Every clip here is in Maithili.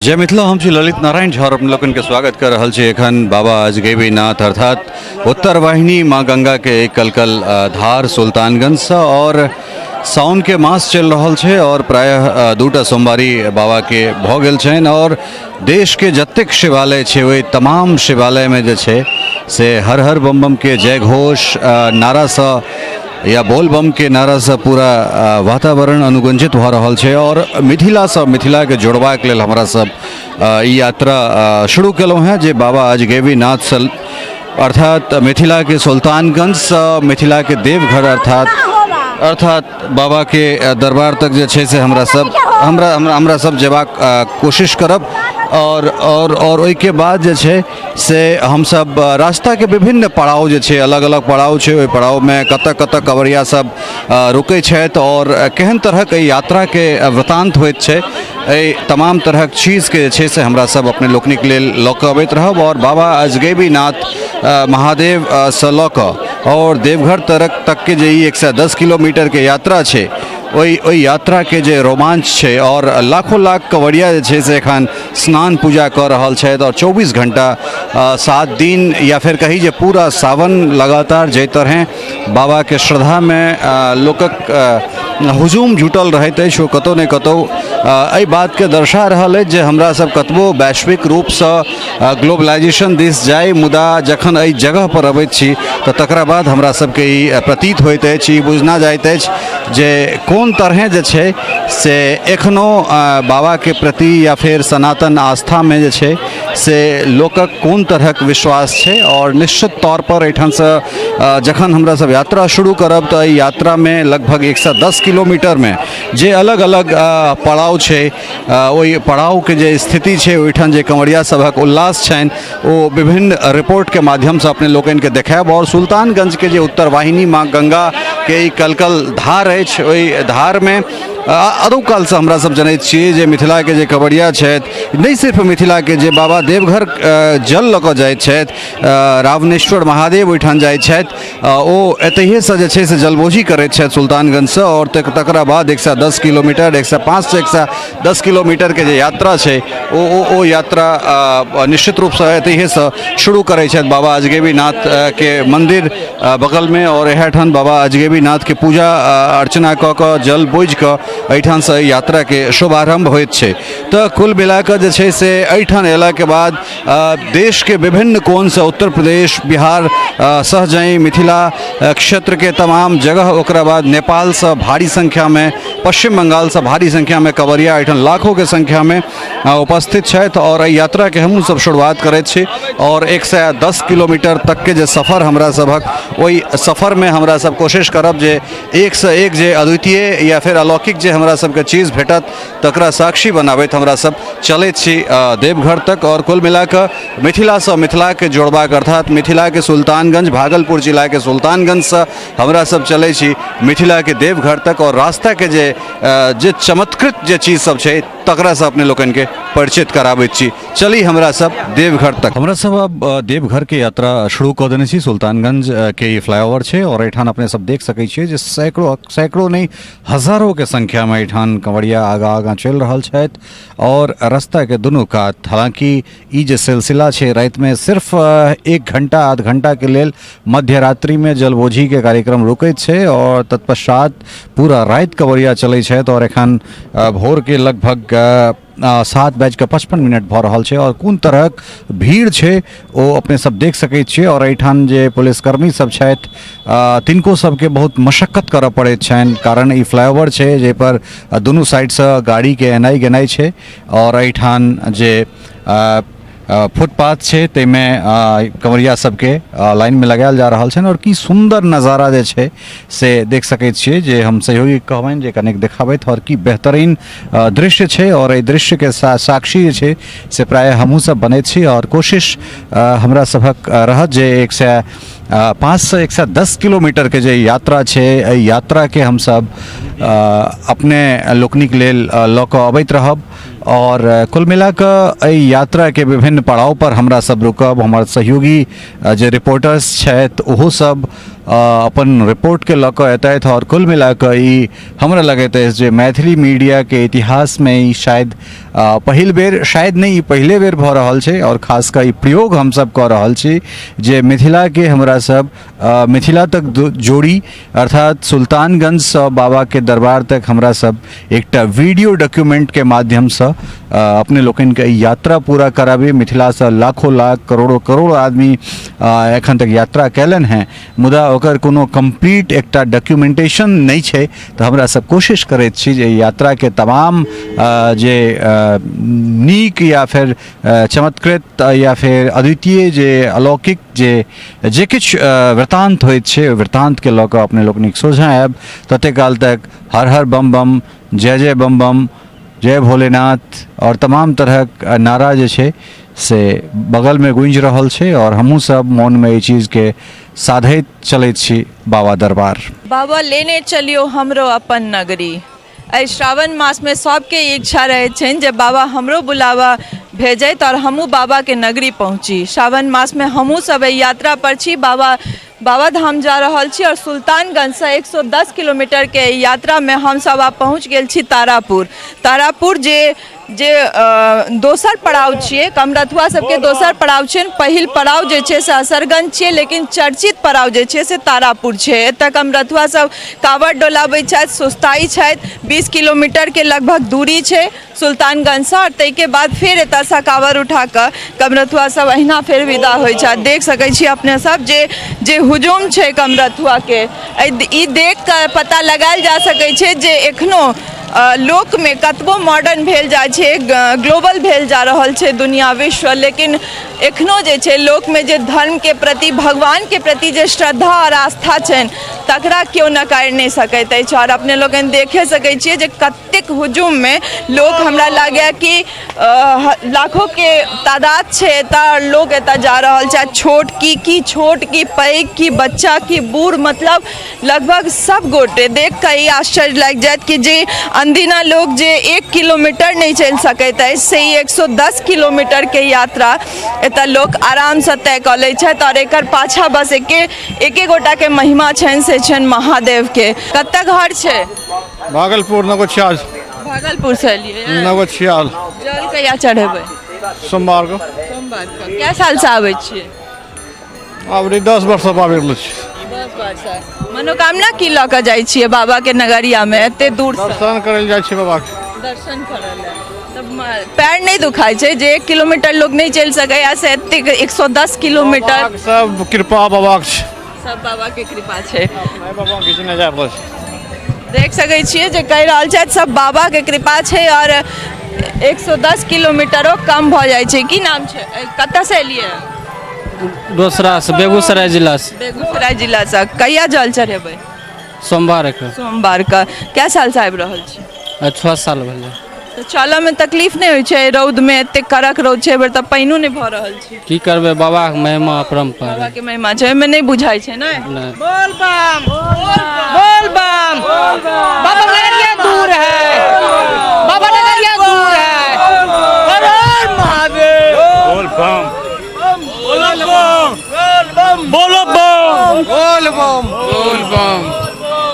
जय मिथिला। हम छी ललित नारायण झा और अपने लोकनि के स्वागत कर रहल छी एखन बाबा अजगैबीनाथ अर्थात उत्तर वाहिनी माँ गंगा के एक कलकल धार सुल्तानगंज से और सावन के मास चलि रहल छै और प्रायः दूटा सोमवारी बाबा के भऽ गेल छनि और देश के जतेक शिवालय छै ओहि तमाम शिवालय में जे छै से हर हर बम बम के जय घोष नारासँ या बोल बम के नारासँ पूरा वातावरण अनुगंजित भऽ रहल छै और मिथिलासँ मिथिलाके जोड़बाक लेल हमरा सब ई यात्रा शुरू केलहुँ हेँ जे बाबा अजगैबीनाथसँ अर्थात मिथिलाके सुल्तानगंजसँ मिथिलाके देवघर अर्थात अर्थात बाबाके दरबार तक जे छै से हमरा सब हमरा हमरा हमरा सब जेबाक कोशिश करब और और और ओहिके बाद जे छै से हमसब रास्ताके विभिन्न पड़ाव जे छै अलग अलग पड़ाव छै, ओहि पड़ावमे कतऽ कतऽ कवरिया सब रुकै छथि आओर केहन तरहक एहि यात्राके वृतान्त होइत छै, एहि तमाम तरहक चीजके जे छै से हमरा सब अपने लोकनिक लेल लऽ कऽ अबैत रहब। आओर बाबा अजगैबीनाथ महादेवसँ लऽ कऽ आओर देवघर तरक तकके जे ई 110 किलोमीटरके यात्रा छै, ओहि ओहि यात्राके जे रोमांच छै आओर लाखों लाख कवरिया जे छै से एखन स्नान पूजा कऽ रहल छथि और 24 घंटा 7 दिन या फिर कही जे पूरा सावन लगातार जाहि तरहें बाबाके श्रद्धामे लोकक हुजूम जुटल रहैत अछि, ओ कतहु ने कतहु एहि बातके दर्शा रहल अछि जे हमरा सब कतबो वैश्विक रूपसँ ग्लोबलाइजेशन दिस जाइ, मुदा जखन एहि जगहपर अबैत छी तऽ तकरा बाद हमरा सबके ई प्रतीत होइत अछि, ई बुझना जाइत अछि जे कोन तरहें जे छै से एखनो बाबाके प्रति या फेर सनातन आस्थामे जे छै से लोकक कोन तरहक विश्वास छै। आओर निश्चित तौरपर एहिठामसँ जखन हमरा सब यात्रा शुरू करब तऽ एहि यात्रामे लगभग 110 किलोमीटरमे जे अलग अलग पड़ाव छै, ओहि पड़ावके जे स्थिति छै, ओहिठाम जे कंवरिया सभक उल्लास छनि, ओ विभिन्न रिपोर्टके माध्यमसँ अपने लोकनिके देखायब। आओर सुल्तानगंजके जे उत्तर वाहिनी माँ गंगाके ई कलकल धार अछि, ओहि धारमे अदौ कालसँ हमरा सब जनैत छियै जे मिथिलाके जे कंवरिया छथि, नहि सिर्फ मिथिलाके, जे बाबा देवघर जल लऽ कऽ जाइत छथि, रावणेश्वर महादेव ओहिठाम जाइत छथि, ओ एतहिएसँ जे छै से जलबोझी करैत छथि सुल्तानगंजसँ। आओर तकरा बाद 110 किलोमीटर, 105सँ 110 किलोमीटरके जे यात्रा छै, ओ ओ ओ यात्रा निश्चित रूपसँ एतहिएसँ शुरू करै छथि बाबा अजगैबीनाथके मन्दिर बगलमे। आओर इएह बाबा अजगैबीनाथके पूजा अर्चना कऽ कऽ जल बोझि कऽ एहिठामसँ यात्राके शुभारम्भ होइत छै। तऽ कुल मिलाकऽ जे छै से एहिठाम अयलाके बाद देशके विभिन्न कोणसँ उत्तर प्रदेश, बिहार, सहजहि मिथिला क्षेत्रके तमाम जगह, ओकरा बाद नेपालसँ भारी संख्यामे, पश्चिम बंगालसँ भारी संख्यामे कवरिया एहिठाम लाखोके संख्यामे उपस्थित छथि। आओर एहि यात्राके हमहूँ सब शुरुआत करैत छी आओर 110 किलोमीटर तकके जे सफर हमरा सभक, ओहि सफरमे हमरा सब कोशिश करब जे एकसँ एक जे अद्वितीय या फेर अलौकिक जे हमरा सबके चीज भेटत, तकरा साक्षी बनाबैत हमरा सब चलैत छी देवघर तक। आओर कुल मिलाकऽ मिथिलासँ मिथिलाके जोड़बाक, अर्थात मिथिलाके सुल्तानगंज, भागलपुर जिलाके सुल्तानगंजसँ हमरा सब चलै छी मिथिलाके देवघर तक और रास्ताके जे जे चमत्कृत जे चीज सब छै, तकरासँ अपने लोकनिके परिचित कराबैत छी। चली हमरा सब देवघर तक। हमरा सब अब देवघर के यात्रा शुरू कऽ देने छी। सुल्तानगंज के ई फ्लाईओवर छै और एहिठाम अपने सब देख सकै छियै जे सैकड़ों, सैकड़ों नहि, हजारों के संख्या में एहिठाम कंवरिया आगाँ आगाँ चलि रहल छथि और रास्ता के दुनू कात, हालांकि ई जे सिलसिला छै, रातिमे सिर्फ एक घंटा आध घंटा के लेल मध्यरात्रिमे जलबोझीके कार्यक्रम रुकैत छै और तत्पश्चात पूरा राति कंवरिया चलै छथि। और एखन भोरके लगभग 7 बाजि कऽ 55 मिनट भऽ रहल छै और कोन तरहक भीड़ छै, ओ अपने सब देख सकै छियै। और एहिठाम जे पुलिसकर्मी सब छथि, तिनको सबके बहुत मशक्कत करऽ पड़ैत छनि, कारण ई फ्लाईओवर छै जाहिपर दुनू साइडसँ गाड़ीके एनाइ गेनाइ छै। और एहिठाम जे फुटपाथ छै, ताहिमे कंवरिया सबके लाइनमे लगायल जा रहल छनि। और की सुन्दर नजारा जे छै से देख सकै छियै, जे हम सहयोगी कहबनि जे कनिक देखाबथि। और की बेहतरीन दृश्य छै और एहि दृश्यके साक्षी जे छै से प्रायः हमहूँ सब बनैत छी। और कोशिश हमरा सभक रहत जे 105सँ 110 किलोमीटरके जे यात्रा छै, एहि यात्राके हमसब अपने लोकनिक लेल लऽ कऽ अबैत रहब। और कुल मिला कऽ एहि यात्राके विभिन्न पड़ाव पर हमरा सब रुकब। हमर सहयोगी जे रिपोर्टर्स छथि, ओहो सब अपन रिपोर्टके लऽ कऽ एतथि। और कुल मिला कऽ ई हमरा लगैत अछि जे मैथिली मीडियाके इतिहासमे ई शायद पहिल बेर शायद नहि, ई पहिले बेर भऽ रहल छै आओर खास कऽ ई प्रयोग हमसभ कऽ रहल छी जे मिथिलाके हमरा सब मिथिला तक जोड़ी, अर्थात सुल्तानगंजसँ बाबाके दरबार तक हमरा सब एकटा वीडियो डॉक्यूमेंटके माध्यमसँ अपने लोकनिके ई यात्रा पूरा कराबी। मिथिलासँ लाखों लाख करोड़ों करोड़ आदमी एखन तक यात्रा कयलनि हेँ, मुदा ओकर कोनो कम्प्लीट एकटा डॉक्यूमेंटेशन नहि छै। तऽ हमरा सब कोशिश करैत छी जे यात्राके तमाम जे नीक या फेर चमत्कृत या फेर अद्वितीय जे अलौकिक जे जे किछु वृत्तान्त होइत छै, ओहि वृत्तान्तके लऽ कऽ अपने लोकनिक सोझाँ आयब। ततेक काल तक हर हर बम बम, जय जय बम बम, जय भोलेनाथ आओर तमाम तरहक नारा जे छै से बगलमे गूँजि रहल छै आओर हमहूँ सब मोनमे एहि चीजके साधैत चलैत छी बाबा दरबार। बाबा लेने चलियौ हमरो अपन नगरी। एहि श्रावण मासमे सबके इच्छा रहै छनि जे बाबा हमरो बुलावा भेजैत आओर हमहूँ बाबाके नगरी पहुँची। श्रावण मासमे हमहूँ सब एहि यात्रापर छी, बाबा बाबा धाम जा रहल छी आओर सुल्तानगंजसँ 110 किलोमीटरके एहि यात्रामे हमसब आब पहुँच गेल छी तारापुर। तारापुर जे जे दोसर पड़ाव छियै, कमरथुआ सबके दोसर पड़ाव छै। पहिल पड़ाव जे छै से असरगंज छियै, लेकिन चर्चित पड़ाव जे छै से तारापुर छै। एतऽ कमरथुआ सब काँवर डोलाबै छथि, सुस्ताइ छथि। 20 किलोमीटरके लगभग दूरी छै सुल्तानगंजसँ आओर ताहिके बाद फेर एतऽसँ काँवर उठा कऽ कमरथुआ सब अहिना फेर विदा होइ छथि। देख सकै छी अपने सब जे जे हुजूम छै कमरथुआके, ई देख कऽ पता लगायल जा सकै छै जे एखनो लोकमे कतबो मॉडर्न भेल जाइ छै, ग्लोबल भेल जा रहल छै दुनिया विश्व, लेकिन एखनो जे छै लोकमे जे धर्मके प्रति, भगवानके प्रति जे श्रद्धा आओर आस्था छनि तकरा केओ नकारि नहि सकैत अछि। आओर अपने लोकनि देखे सकै छियै जे कतेक हुजूममे लोक, हमरा लागैए कि लाखोके तादाद छै एतऽ आओर लोक एतऽ जा रहल छै। छोट की छोट की पैघ की बच्चा की बूढ़, मतलब लगभग सब गोटे देख कऽ ई आश्चर्य लागि जायत कि जे अनदिना लोक जे 1 किलोमीटर नहि चलि सकैत अछि से ई 110 किलोमीटरके यात्रा एतऽ लोक आरामसँ तय कऽ लै छथि। आओर एकर पाछाँ बस एके एके गोटाके महिमा छनि, से छनि महादेवके। कतऽ घर छै? भागलपुर नगोछियाल। भागलपुरसँ एलियै? नगोछियाल। जल कहिया चढ़ेबै? सोमवार को। सोमवार को। कए सालसँ आबै छियै? आब 10 वर्ष आबि रहल छी। 10 वर्ष। मनोकामना की लऽ कऽ जाइ छियै बाबा के नगरिया में एते दूर से? दर्शन करै लए जाइ छियै बाबा के। दर्शन करऽ लए। तब पैर नहि दुखाइ छै? जे 1 किलोमीटर लोक नहि चलि सकैया से एतेक 110 किलोमीटर? बाबाके सब कृपा बाबाके छै। सब बाबा के कृपा छै। नहि बाबा घिचने जा रहल छै। देख सकै छियै जे कहि रहल छथि सब बाबा के कृपा छै आओर 110 किलोमीटरो कम भऽ जाइ छै। की नाम छै, कतऽ से एलियै? दोसरा से, बेगूसराय जिला से। बेगूसराय जिला से। कहिया जल चढ़ेबै? सोमवार के। सोमवार के। कै साल से आबि रहल छी? 6 साल भेलै। तऽ चलऽ मे तकलीफ नहि होइ छै रौद मे? एते कड़क रौद छै, एहि बेर तऽ पानिओ नहि भऽ रहल छै। की करबै, बाबा के महिमा अपरम्पार। बाबा के महिमा छै, ओहिमे नहि बुझाइ छै ने? नहि। बोल बम बोल बम, बाबा नगरिया दूर है, बाबा नगरिया दूर है, हर हर महादेव। बोल बम बोलो बम बोल बम बोल बम।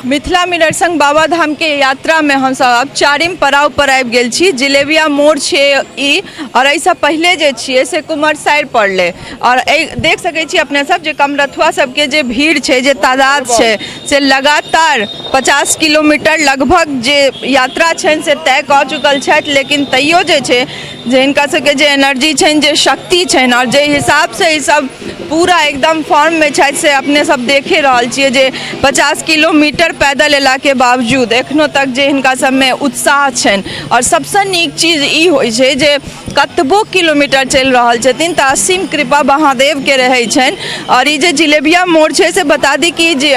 मिथिला मिरर संग बाबा धाम के यात्रा में हम सब अब चारिम पड़ाव पर आबि गेल छी। जिलेबिया मोड़ छियै ई, और एहिसँ पहिले जे छियै से कुमरसारि पड़लै। और एहि देख सकै छी अपने सब जे कमरथुआ सबके जे भीड़ छै, जे तादाद छै से लगातार 50 किलोमीटर लगभग जे यात्रा छनि से तय कऽ चुकल छथि, लेकिन तैयो जे छै जे हिनका सबके जे एनर्जी छनि, जे शक्ति छनि आओर जे हिसाबसँ ई सब पूरा एकदम फॉर्ममे छथि से अपने सब देखे रहल छियै जे 50 किलोमीटर पैदल एलाके बावजूद एखनो तक जे हिनका सबमे उत्साह छनि। आओर सबसँ नीक चीज ई होइ छै जे कतबो किलोमीटर चलि रहल छथिन तऽ असीम कृपा महादेवके रहै छनि। आओर ई जे जिलेबिया मोड़ छै से बता दी कि जे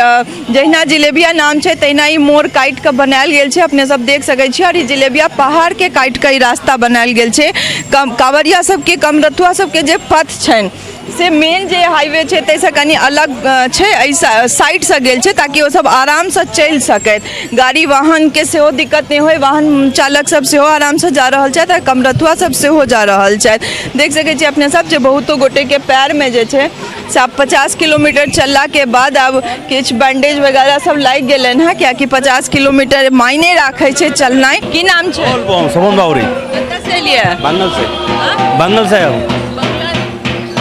जहिना जिलेबिया नाम छै तहिना ई मोड़ काटि कऽ बनायल गेल छै, अपने सब देख सकै छी। आओर ई जिलेबिया पहाड़के काटि कऽ ई रास्ता बनायल गेल छै। कम कांवरिया सबके, कमरथुआ सबके जे पथ छनि से मेन जे हाईवे छै ताहिसँ कनि अलग छै, एहि साइडसँ गेल छै ताकि ओसभ आरामसँ चलि सकथि, गाड़ी वाहनके सेहो दिक्कत नहि होइ। वाहन चालक सब सेहो आरामसँ जा रहल छथि आ कमरथुआ सब सेहो जा रहल छथि। देख सकै छी अपने सब जे बहुतो गोटेके पैरमे जे छै से आब 50 किलोमीटर चललाके बाद आब किछु बैंडेज वगैरह सब लागि गेलनि हँ, कियाकि 50 किलोमीटर मायने राखै छै चलनाइ। की नाम छै? शोभन बाउरी। कतऽसँ एलियै? बंगल से, बंगल से हम।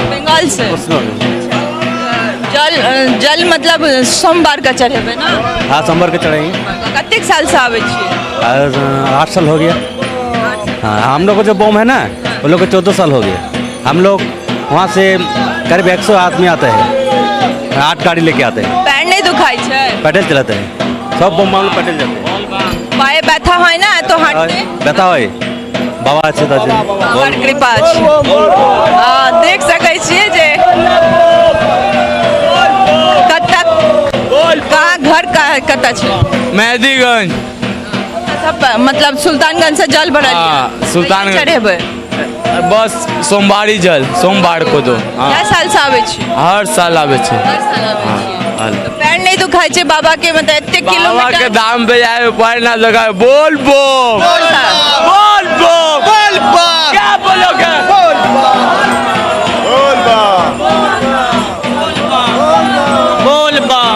बंगाल से। जल जल मतलब सोमवार का चढ़ेबै ना? हाँ, सोमवार के चढ़ेंगे। कतेक साल से आबै छियै? 8 साल हो गया। हाँ, हम लोग को जो बम है ना वो लोग को 14 साल हो गया। हम लोग वहाँ से करीब 100 आदमी आते हैं, 8 गाड़ी लेके आते हैं। पैर नहीं दुखाई छै? पैदल चलाते हैं सब बम, हम लोग पैदल जाते हैं। पाए व्यथा है ना तो हटते? व्यथा है, बाबा अच्छे तो अच्छे। बाबार कृपा अछि। देख सकै छियै जे कतऽ कहाँ घर कतऽ छै? मेहदीगंज। सब मतलब सुल्तानगंज से जल भरल? हाँ, सुल्तानगंज। चढ़ेबै? बस सोमवारी जल, सोमवार को दो। हाँ। कै साल से आबै छी? हर साल आबै छै। हर साल आबै छी। हाँ। तऽ पैर नहि दुखाइ छै बाबा के मतलब एते बाबा किलोमीटर के दाम पे जाए पैर ना लगाए। बोल बम, बोल बम, बोल बम, क्या बोलोगे? बोल बम, बोल बम।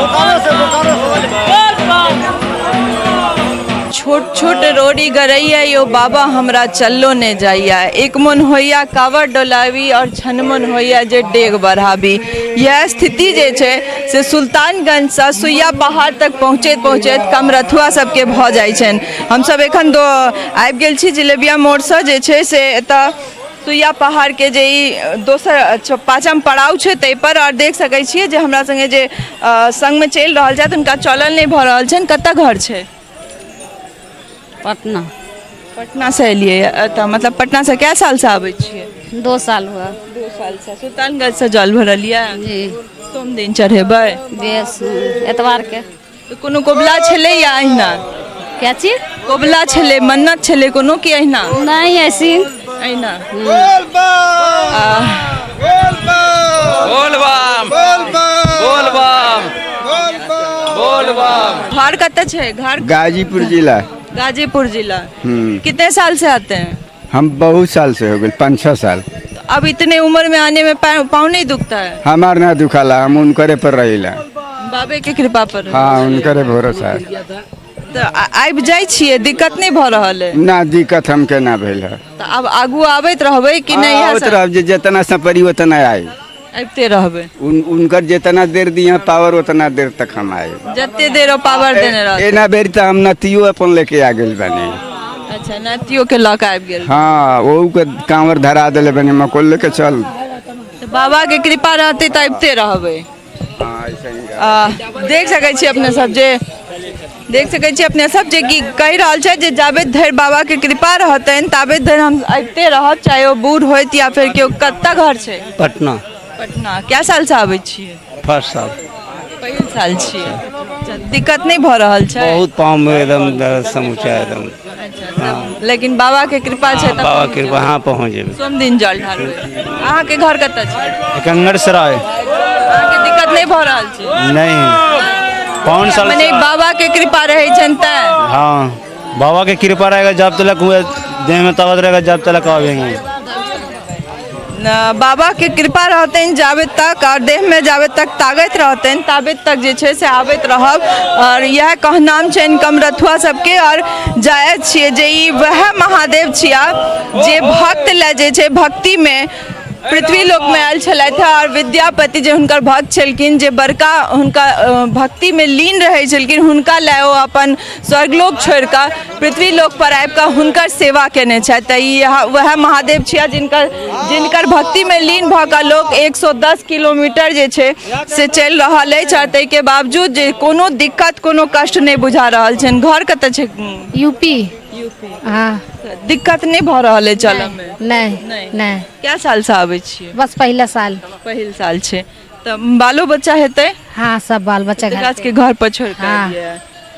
छोट छोट रोड़ी गरैया यो बाबा हमरा चलो ने जाइया, एक मन होइया कावर डोलाबी और छन मन होइया जे डेग बढ़ाबी। यह स्थिति जे छै से सुल्तानगंजसँ सुइया पहाड़ तक पहुँचैत पहुँचैत कमरथुआ सबके भऽ जाइ छनि। हमसब एखन दो आबि गेल छी जिलेबिया मोड़सँ, जे छै से एतऽ सुइया पहाड़के जे ई दोसर पाँचम पड़ाव छै ताहिपर। आओर देख सकै छियै जे हमरा सङ्गे जे सङ्गमे चलि रहल छथि हुनका चलल नहि भऽ रहल छनि। कतऽ घर छै? पटना। पटना से एलियै तऽ मतलब पटना से कै साल से आबै छियै? 2 साल हुआ। 2 साल से सुल्तानगंज से जल भरलियै? जी। सोम दिन चढ़ेबै? बेस एतवार के। तऽ कोनो कोबला छलै या अहिना? क्या चीज? कोबला छलै, मन्नत छलै कोनो कि अहिना? नहीं, ऐसी अहिना। बोल बम, बोल बम, बोल बम। घर कतऽ छै? घर गाजीपुर जिला। गाजीपुर जिला। कितने साल से आते हैं? हम बहुत साल से हो गए, 5-6 साल। तो अब इतने उम्र में आने में पाँव नहीं दुखता है? हमार ना दुखाला, हम उनकरे पर रहिला। बाबे के कृपा पर। हाँ, उनकरे भरोसा है। तऽ आबि जाइ छियै, दिक्कत नहि भऽ रहल है? ना, दिक्कत हमके ना भेल है। तऽ आब आगू आबैत रहबै कि नहि? आबैत रहब, जे जितना सपरी उतना आई। आबिते रहबै। उनकर जितना देर दिया पावर उतना देर तक हम आए। जते देर पावर देने रहत। एना बेर तऽ हम नतियो अपन लेके आ गेल बनी। अच्छा, नतियो के लऽ के आबि गेल। हाँ, ओहू के कांवर धरा देले बनी, मकोल लेके चल। तऽ बाबा के कृपा रहतै तऽ आबिते रहबै। हाँ, ऐसे ही। देख सकै छी अपने सब जे, देख सकै छी अपने सब जे कि कहि रहल छै जे जाबे धरि बाबा के कृपा रहतनि ताबे धरि हम आबिते रहब, चाहे ओ बूढ़ होइत या फेर केओ। कतऽ घर छै? पटना। पटना। कै साल से आबै छियै? फर्स्ट साल। पहिल साल छियै। दिक्कत नहि भऽ रहल छै? बहुत, पाँव में एकदम दर्द समूचा एकदम। लेकिन बाबा के कृपा छै तऽ बाबा के कृपा, हाँ, पहुँच जेबै। सोम दिन जल ढारबै। अहाँके घर कतऽ छै? कंगरसराय। अहाँके दिक्कत नहि भऽ रहल छै? नहीं, कौन साल? मने बाबा के कृपा रहै छनि तैं। हाँ, बाबा के कृपा रहेगा जब तक हुए देह में ताकत रहेगा जब तक आवेंगे। बाबा के कृपा रहतनि जाबे तक और देह में जाबे तक ताकत रहतनि ताबे तक जे छै से आबैत रहब। और इएह कहनाम छनि कमरथुआ सबके। और जायज छियै जे ई वएह महादेव छिया जे भक्त लए जे छै भक्ति में पृथ्वी लोक में आयल छलथि हँ। और विद्यापति जे हुनकर भक्त छलखिन, जे बड़का हुनका भक्ति में लीन रहै छलखिन, हुनका लए ओ अपन स्वर्गलोक छोड़ि कऽ पृथ्वी लोक पर आबि कऽ हुनकर सेवा केने छथि। तऽ ई वएह महादेव छिया जिनकर भक्ति में लीन भऽ कऽ लोक 110 किलोमीटर जे छै से चलि रहल अछि और ताहिके बावजूद जे कोनो दिक्कत कोनो कष्ट नहि बुझा रहल छनि। घर कतऽ छै? यूपी। हाँ। दिक्कत नहि भऽ रहल अछि चलऽ में? नहीं नहीं। कै साल से आबै छियै? बस पहिला साल। पहिल साल छै। तऽ बालो बच्चा हेतै? हाँ, सब बाल बच्चा घर के घर पर छोड़ के हाँ। एलियै।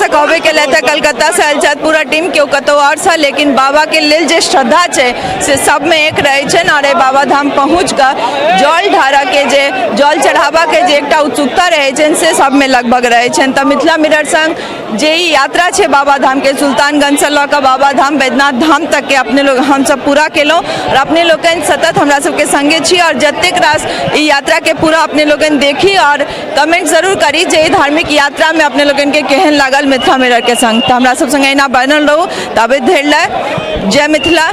कलकत्तासँ कहबे केलथि हँ, कलकत्तासँ आयल छथि पूरा टीम, केओ कतहु आओरसँ, लेकिन बाबाके लेल जे श्रद्धा छै से सबमे एक रहै छनि। आओर एहि बाबा धाम पहुँच कऽ जल ढारऽके जे जल चढ़ाबऽके जे एकटा उत्सुकता रहै छनि से सबमे लगभग रहै छनि। तऽ मिथिला मिरर संग जे ई यात्रा छै बाबा धामके, सुल्तानगंजसँ लऽ कऽ बाबा धाम बैद्यनाथ धाम तकके अपने लोग हमसब पूरा केलहुँ। आओर अपने लोकनि सतत हमरा सबके संगे छी आओर जतेक रास ई यात्राके पूरा अपने लोकनि देखी आओर कमेंट जरूर करी जे ई धार्मिक यात्रामे अपने लोकनिके केहन लागल मिथिला मिररके संग। तऽ हमरा सब संगे एहिना बनल रहू। ताबे धरि लए जय मिथिला।